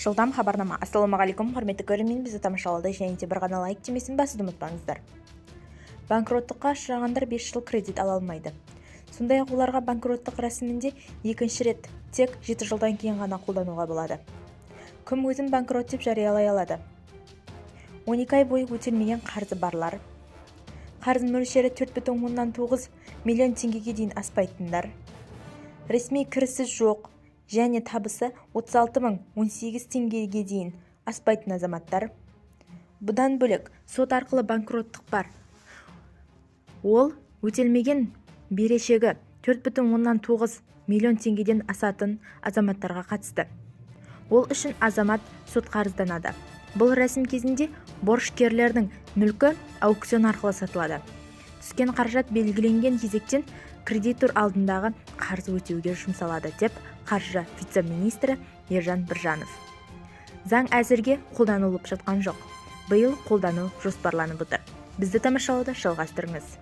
Жылдам хабарнама. Ассалаумағалейкум, құрметті көрермен! Бізді тамашалауды және де бір ғана лайк түймесін басуды ұмытпаңыздар. Банкроттыққа ұшырағандар 5 жыл кредит ала алмайды. Сондай-ақ оларға банкроттық рәсімінде екінші рет тек 7 жылдан кейін ғана қолдануға болады. Кім өзін банкрот деп жариялай алады? 12 ай бойы өтелмеген қарызы барлар, қарыз мөлшері 4,9 миллион теңгеге дейін аспайтындар, ресми кірісі жоқ және табысы 36 мың 18 теңгеге дейін аспайтын азаматтар. Бұдан бөлек, сот арқылы банкроттық бар, ол өтелмеген берешегі 4,9 миллион теңгеден асатын азаматтарға қатысты. Ол үшін азамат сотқа арызданады. Бұл рәсім кезінде борышкерлердің мүлкі аукцион арқылы сатылады. Түскен қаражат белгіленген кезектен кредитор алдындағы қарыз өтеуге жұмсалады, деп қаржы вице-министрі Ержан Біржанов. Заң әзірге қолданылып жатқан жоқ, биыл қолдану жоспарланып отыр. Бізді тамашалауды жалғастырыңыз.